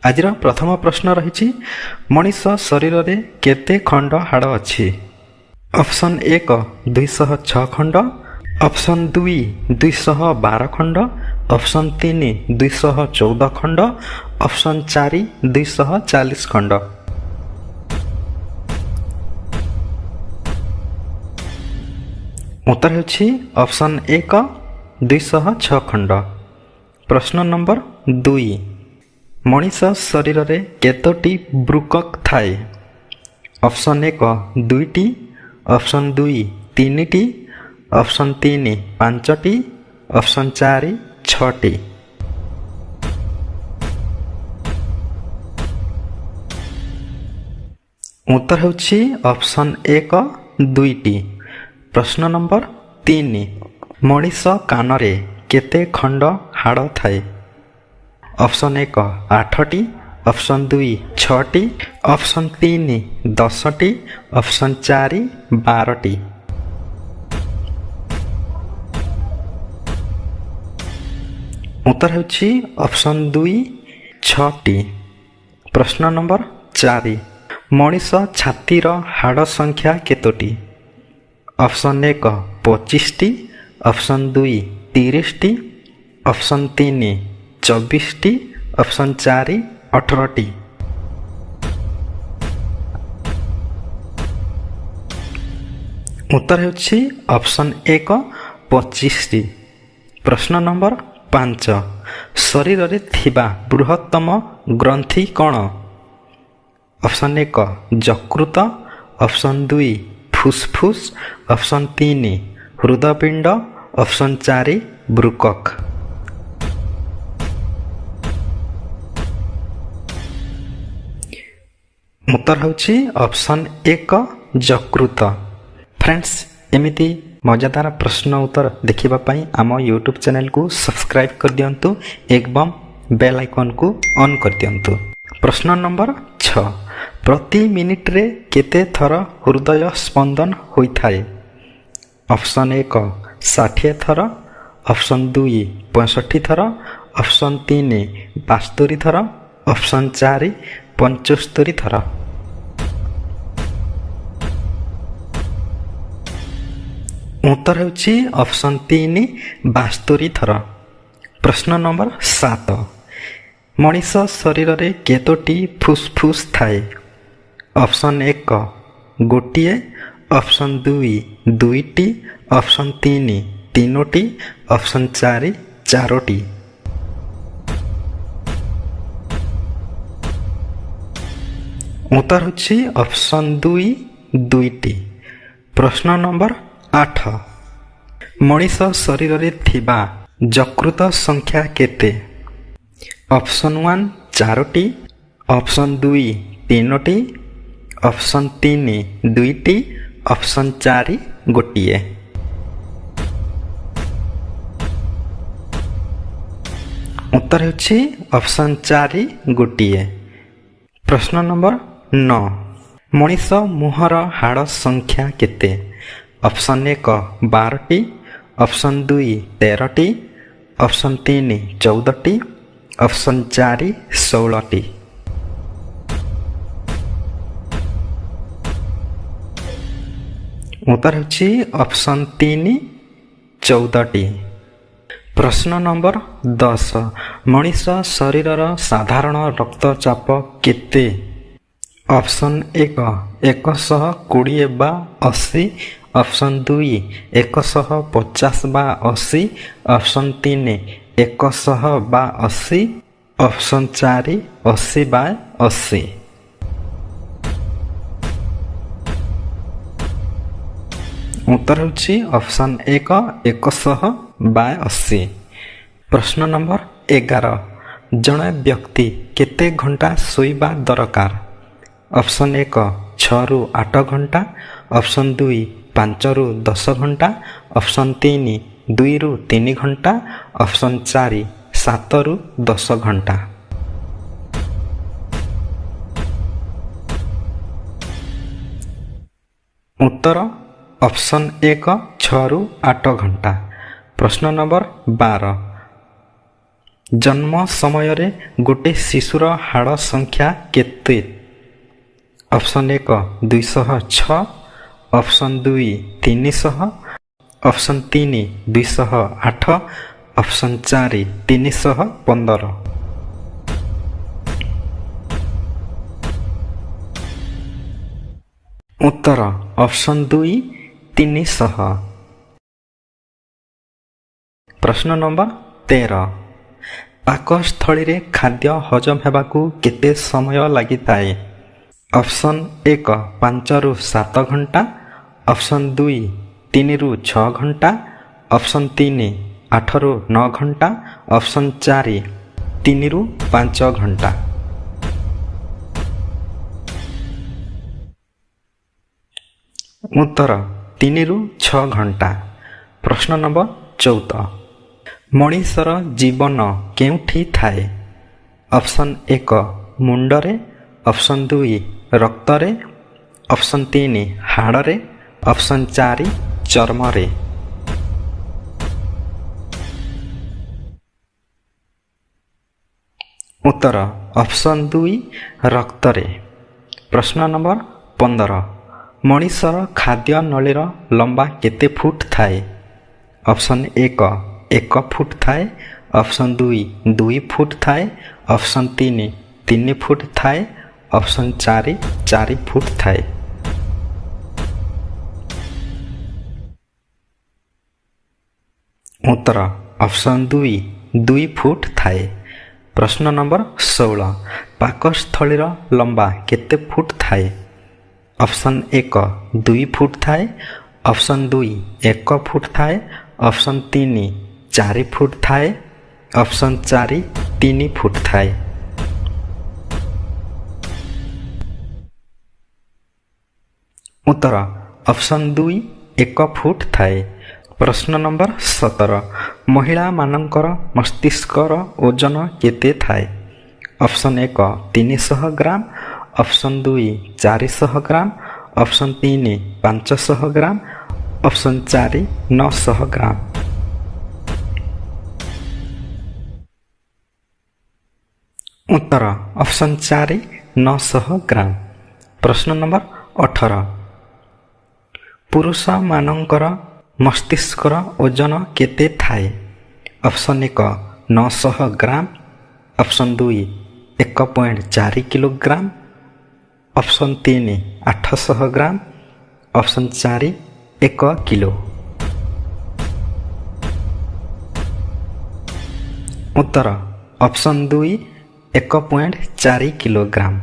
ଆଜିର ପ୍ରଥମ ପ୍ରଶ୍ନ ରହିଛି, ମଣିଷ ଶରୀରରେ କେତେ ଖଣ୍ଡ ହାଡ଼ ଅଛି? ଅପସନ୍ 1 206 ଖଣ୍ଡ, ଅପସନ୍ 2 212 ଖଣ୍ଡ, ଅପସନ୍ 3 214 ଖଣ୍ଡ, ଅପସନ୍ 4 240 ଖଣ୍ଡ। ଉତ୍ତର ହେଉଛି ଅପସନ୍ 1 206 ଖଣ୍ଡ। ପ୍ରଶ୍ନ ନମ୍ବର 2, ମଣିଷ ଶରୀରରେ କେତୋଟି ବୃକକ୍ ଥାଏ? ଅପସନ୍ 1 2ଟି, ଅପସନ୍ 2 3ଟି, ଅପସନ୍ 3 5ଟି, ଅପସନ୍ 4 6ଟି। ଉତ୍ତର ହେଉଛି ଅପସନ୍ 1 2ଟି। ପ୍ରଶ୍ନ ନମ୍ବର 3, ମଣିଷ କାନରେ କେତେ ଖଣ୍ଡ ହାଡ଼ ଥାଏ? ଅପସନ୍ 1 8ଟି, ଅପସନ୍ 2 6ଟି, ଅପସନ୍ 3 10ଟି, ଅପସନ୍ 4 12ଟି। ଉତ୍ତର ହେଉଛି ଅପସନ୍ 2 6ଟି। ପ୍ରଶ୍ନ ନମ୍ବର 4, ମଣିଷ ଛାତିର ହାଡ଼ ସଂଖ୍ୟା କେତୋଟି? ଅପସନ୍ 1 25ଟି, ଅପସନ୍ 2 30ଟି, ଅପସନ୍ 3 24ଟି, ଅପସନ୍ 4 18ଟି। ଉତ୍ତର ହେଉଛି ଅପସନ୍ 1 25ଟି। ପ୍ରଶ୍ନ ନମ୍ବର 5, ଶରୀରରେ ଥିବା ବୃହତ୍ତମ ଗ୍ରନ୍ଥି କ'ଣ? ଅପସନ୍ 1 ଯକୃତ, ଅପସନ୍ 2 ଫୁସ୍ଫୁସ୍, ଅପସନ୍ 3 ହୃଦପିଣ୍ଡ, ଅପସନ୍ 4 ବୃକକ୍। ଉତ୍ତର ହେଉଛି ଅପସନ୍ 1 ଯକୃତ। ଫ୍ରେଣ୍ଡସ୍, ଏମିତି ମଜାଦାର ପ୍ରଶ୍ନ ଉତ୍ତର ଦେଖିବା ପାଇଁ ଆମ ୟୁଟ୍ୟୁବ୍ ଚ୍ୟାନେଲକୁ ସବସ୍କ୍ରାଇବ୍ କରିଦିଅନ୍ତୁ ଏବଂ ବେଲ୍ ଆଇକନ୍କୁ ଅନ୍ କରିଦିଅନ୍ତୁ। ପ୍ରଶ୍ନ ନମ୍ବର 6, ପ୍ରତି ମିନିଟ୍ରେ କେତେ ଥର ହୃଦୟ ସ୍ପନ୍ଦନ ହୋଇଥାଏ? ଅପସନ୍ 1 60 ଥର, ଅପସନ୍ 2 65 ଥର, ଅପସନ୍ 3 72 ଥର, ଅପସନ୍ 4 75 ଥର। ଉତ୍ତର ହେଉଛି ଅପସନ୍ 3 72 ଥର। ପ୍ରଶ୍ନ ନମ୍ବର 7, ମଣିଷ ଶରୀରରେ କେତୋଟି ଫୁସ୍ଫୁସ୍ ଥାଏ? ଅପସନ୍ 1 ଗୋଟିଏ, ଅପସନ୍ 2 2ଟି, ଅପସନ୍ 3 3ଟି, ଅପସନ୍ 4 4ଟି। ଉତ୍ତର ହେଉଛି ଅପସନ୍ 2 2ଟି। ପ୍ରଶ୍ନ ନମ୍ବର 8, ମଣିଷ ଶରୀରରେ ଥିବା ଯକୃତ ସଂଖ୍ୟା କେତେ? ଅପସନ୍ 1 4ଟି, ଅପସନ୍ 2 3ଟି, ଅପସନ୍ 3 2ଟି, ଅପସନ୍ 4 ଗୋଟିଏ। ଉତ୍ତର ହେଉଛି ଅପସନ୍ 4 ଗୋଟିଏ। ପ୍ରଶ୍ନ ନମ୍ବର 9, ମଣିଷ ମୁହଁର ହାଡ଼ ସଂଖ୍ୟା କେତେ? ଅପସନ୍ 1 12ଟି, ଅପସନ୍ 2 13ଟି, ଅପସନ୍ 3 14ଟି, ଅପସନ୍ 4 16ଟି। ଉତ୍ତର ହେଉଛି ଅପସନ୍ 3 14ଟି। ପ୍ରଶ୍ନ ନମ୍ବର 10, ମଣିଷ ଶରୀରର ସାଧାରଣ ରକ୍ତଚାପ କେତେ? Option 1 120/80, option 2 150/80, option 3 100/80, option 4 80/80। ଉତ୍ତର ହେଉଛି ଅପସନ୍ 1 100/80। ପ୍ରଶ୍ନ ନମ୍ବର 11, ଜଣେ ବ୍ୟକ୍ତି କେତେ ଘଣ୍ଟା ଶୋଇବା ଦରକାର? ଅପସନ୍ 1 6ରୁ 8 ଘଣ୍ଟା, ଅପସନ୍ 2 5ରୁ 10 ଘଣ୍ଟା, ଅପସନ୍ 3 2ରୁ 3 ଘଣ୍ଟା, ଅପସନ୍ 4 7ରୁ 10 ଘଣ୍ଟା। ଉତ୍ତର ଅପସନ୍ 1 6ରୁ 8 ଘଣ୍ଟା। ପ୍ରଶ୍ନ ନମ୍ବର 12, ଜନ୍ମ ସମୟରେ ଗୋଟେ ଶିଶୁର ହାଡ଼ ସଂଖ୍ୟା କେତେ? Option 1 206, option 2 300, option 3 208, option 4 315। ଉତ୍ତର ଅପସନ୍ 2 300। ପ୍ରଶ୍ନ ନମ୍ବର 13, ପାକସ୍ଥଳୀରେ ଖାଦ୍ୟ ହଜମ ହେବାକୁ କେତେ ସମୟ ଲାଗିଥାଏ? ଅପସନ୍ 1 5ରୁ 7 ଘଣ୍ଟା, ଅପସନ୍ 2 3ରୁ 6 ଘଣ୍ଟା, ଅପସନ୍ 3 8ରୁ 9 ଘଣ୍ଟା, ଅପସନ୍ 4 3ରୁ 5 ଘଣ୍ଟା। ଉତ୍ତର 3ରୁ 6 ଘଣ୍ଟା। ପ୍ରଶ୍ନ ନମ୍ବର 14, ମଣିଷର ଜୀବନ କେଉଁଠି ଥାଏ? ଅପସନ୍ 1 ମୁଣ୍ଡରେ, ଅପସନ୍ 2 ରକ୍ତରେ, ଅପସନ୍ 3 ହାଡ଼ରେ, ଅପସନ୍ 4 ଚର୍ମରେ। ଉତ୍ତର ଅପସନ୍ 2 ରକ୍ତରେ। ପ୍ରଶ୍ନ ନମ୍ବର 15, ମଣିଷର ଖାଦ୍ୟ ନଳୀର ଲମ୍ବା କେତେ ଫୁଟ ଥାଏ? ଅପସନ୍ 1 1 ଫୁଟ ଥାଏ, ଅପସନ୍ 2 2 ଫୁଟ ଥାଏ, ଅପସନ୍ 3 3 ଫୁଟ ଥାଏ, ଅପସନ୍ 4 4 ଫୁଟ ଥାଏ। ଉତ୍ତର ଅପସନ୍ 2 2 ଫୁଟ ଥାଏ। ପ୍ରଶ୍ନ ନମ୍ବର 16, ପାକସ୍ଥଳୀର ଲମ୍ବା କେତେ ଫୁଟ ଥାଏ? ଅପସନ୍ 1 2 ଫୁଟ ଥାଏ, ଅପସନ୍ 2 1 ଫୁଟ ଥାଏ, ଅପସନ୍ 3 4 ଫୁଟ ଥାଏ, ଅପସନ୍ 4 3 ଫୁଟ ଥାଏ। ଉତ୍ତର ଅପସନ୍ 2 1 ଫୁଟ ଥାଏ। ପ୍ରଶ୍ନ ନମ୍ବର 17, ମହିଳାମାନଙ୍କର ମସ୍ତିଷ୍କର ଓଜନ କେତେ ଥାଏ? ଅପସନ୍ 1 300 ଗ୍ରାମ, ଅପସନ୍ 2 400 ଗ୍ରାମ, ଅପସନ୍ 3 500 ଗ୍ରାମ, ଅପସନ୍ 4 900 ଗ୍ରାମ। ଉତ୍ତର ଅପସନ୍ 4 900 ଗ୍ରାମ। ପ୍ରଶ୍ନ ନମ୍ବର 18, ପୁରୁଷମାନଙ୍କର ମସ୍ତିଷ୍କର ଓଜନ କେତେ ଥାଏ? ଅପସନ୍ 1 900 ଗ୍ରାମ, ଅପସନ୍ 2 1.4 କିଲୋଗ୍ରାମ, ଅପସନ୍ 3 800 ଗ୍ରାମ, ଅପସନ୍ 4 1 କିଲୋ। ଉତ୍ତର ଅପସନ୍ 2 1.4 କିଲୋଗ୍ରାମ।